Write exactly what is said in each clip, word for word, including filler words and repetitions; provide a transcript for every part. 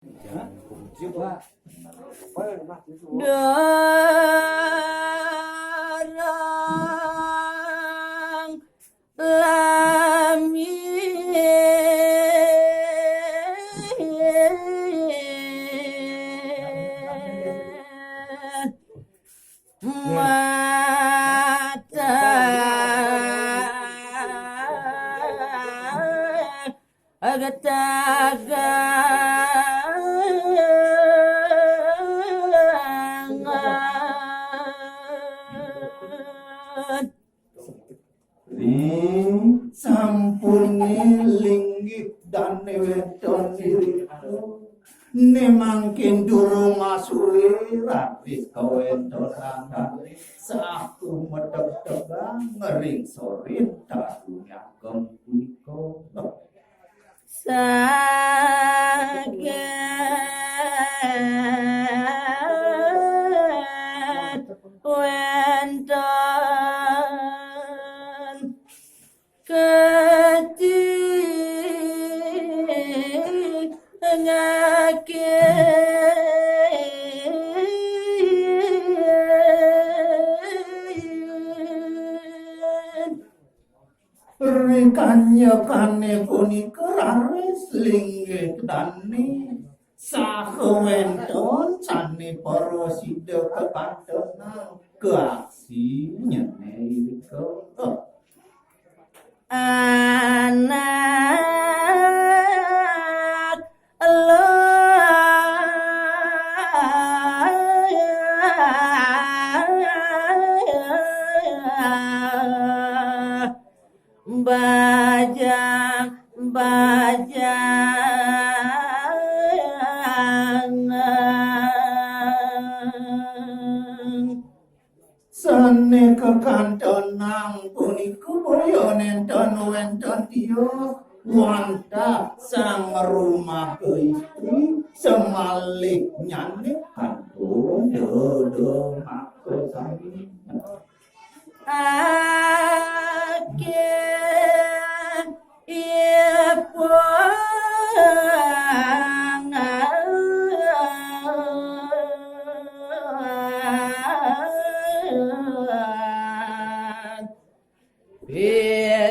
Dorong lami mata agatagangan. Ring sampune linggih dane wénten irika. Ne mangkin durung masuwe raris kawénten andane saku medhep-dhep ring sorin tadunya ageng punika. Saged wénten kecingake. Rikanyekane punika raris linggih dane saha wénten sane para sida kekantenang kaaksi nyene irika. Anak lo bajang bajangan. Sane kekantenang punika boya nenten wenten tios wantah sang rumaga istri semalih nyane kantun dodo maka sami. Ake ipun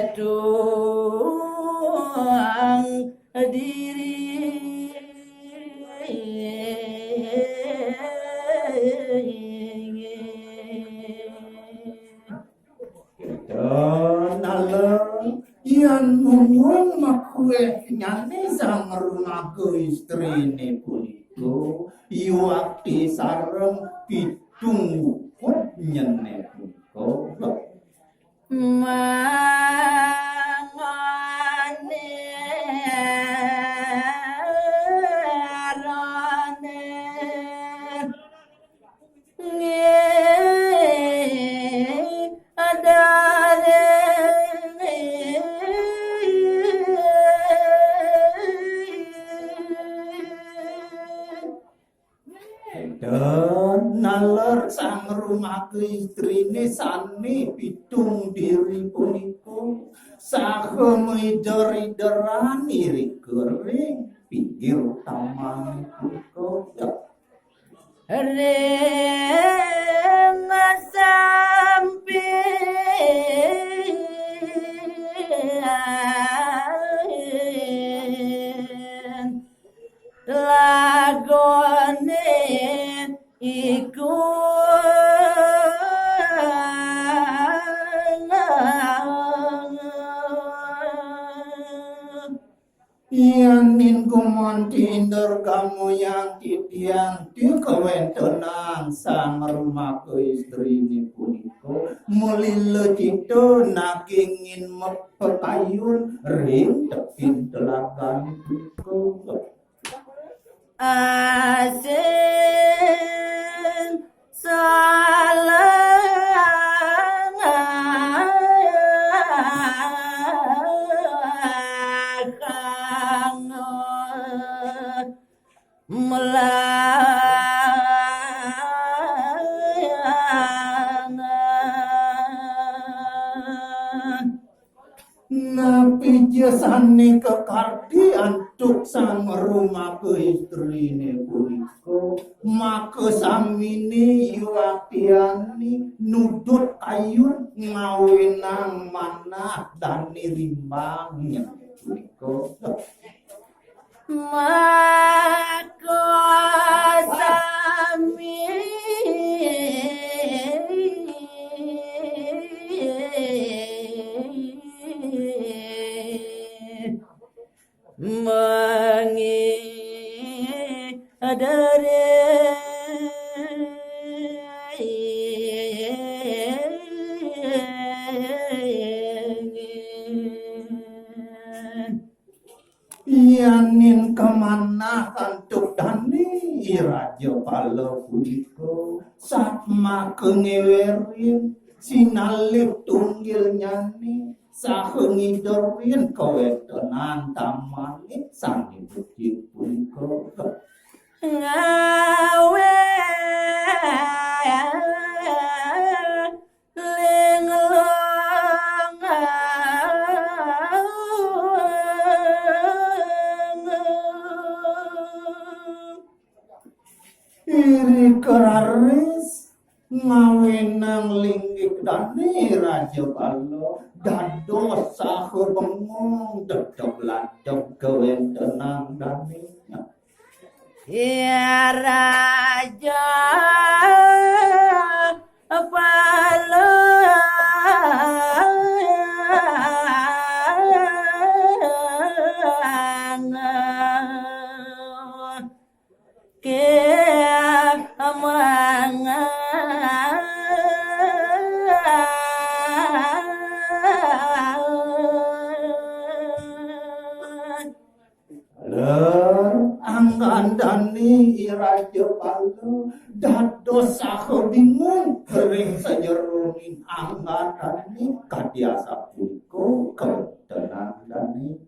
pitung diri. Kita nala yan mungguing makueh nyane sang rumaga istrine punika, yuwakti sareng pitung wukud nyene punika. Mangane rane nggih adare. Enten naler sang rumaga istrine sane pitung diri punika saha mider-ideran irika ring pinggir taman punika. Ring samping lagone iku. Yening gumanti indergama yang titiang ti kawentenan sang rumaga istrine punika, melila cita nagingin mepekayun ring tepin telagan punika. Asing salangan melangan. Napi ja sane kakardi an-, Tuk sang rumaké istriné punika, maka saminé yuwatiané nudut kayun ngawinang manah dané rimbang punika. Maka sami mangidere. Yanin kamanah antuk dané Raja Pala punika, satmaka ngéwérin sinalih tunggilnyané saha ngiderin kawéntenan tamané sané becik punika. Ngawé linglung. Iri keraris ngawinang linggih dané Raja Pala dados saha bengong, dedeb ladeb kawéntenan dané. Ya Raja Pala. Ke mangan. Ler, anggan dané I Raja Pala dados saha bingung ring sajeroning anggan dané kadi asapunika kawéntenan dané.